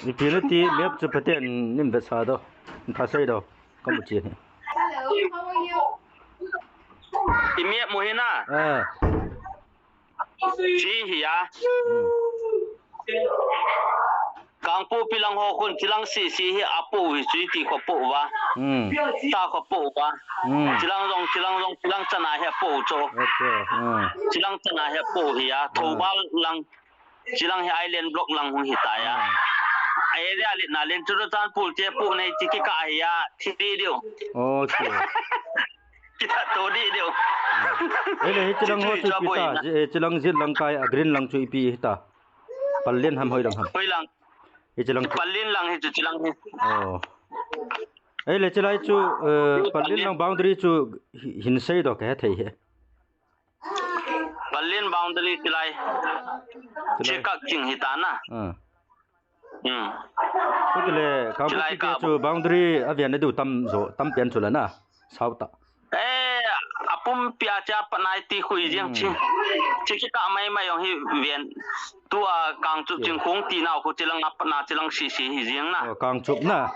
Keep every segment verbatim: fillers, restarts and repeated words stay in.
Ipi nati map chu phaten nin vetsah doh. Nin thasei doh. Kamu chin hi. Hello, how are you? I map mu hi na. Ah. Chi hi a. Hmm. Kangpokpi lang ho khun chilang sisi hi apo hi chu iti kho po uva. Hmm. Ta kho po uva. Hmm. Chilang jong, chilang jong, chilang chana hi apo u chu. Okay. Hmm. Chilang chana hi apo hi a. Hmm. Thoubal lang. Chilang hi island block lang hung hi ta ya. Hmm. Ai le ali na len Churachandpur che po nei chi kikah hi a. Thi di diu. Okay. Kitha to di diu. Hmm. Ele hi chilang ho chu chu pi ta, chi, eh, chilang jit lang kai, a green lang chu ipi hi ta. Pallin ham hoi lang ham. Hoi lang. Hi chilang chu. Pallin lang hi chu chilang hi. Oh. Ele chilai chu, eh, Pallin lang boundary chu hi-, hin sei doh ka he thei he. Pallin boundary chilai. Chilai. Chikak ching hi ta na. Ah. Hmm. Chutile, Kangpokpi chilai te ka chu boundary a ven na diu tam jo, tam pen chu la na. Sao ta. Eh, apumpi a cha panai ti khui jeng chi. Hmm. Chi kikah mai mai jong hi ven. Tua Kangchup, yeah, chingkhung ti nau khu chilang a pat na chilang sisi hi jeng na. Oh, Kangchup na.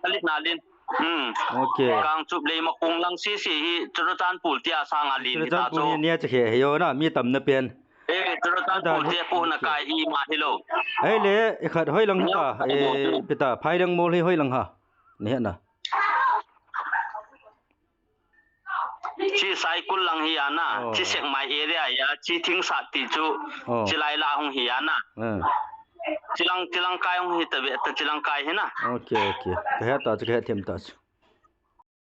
Alit na lin. Hmm. Okay. Kangchup Leimakhong lang sisi hi Churachandpur tia sang a lin hi ta chu. Churachandpur ni nia cha khe he yo na mi tam na pen. Eh, Churachandpur te po na kai ima hi lo. Ei le, i khat hoi lang hi ta, eh, pi ta, Phaileng mol hi hoi lang ha. Ni he na. Chi Saikul lang hi a na, oh, chi Sekmai area ya, chi Thingsat ti chu, oh, chilai la hung hi a na. Eh. Chilang, chilang kai hung hi ta ve, ta chilang kai hi na. Okay, okay. Ka he ta chu, ka he them ta chu.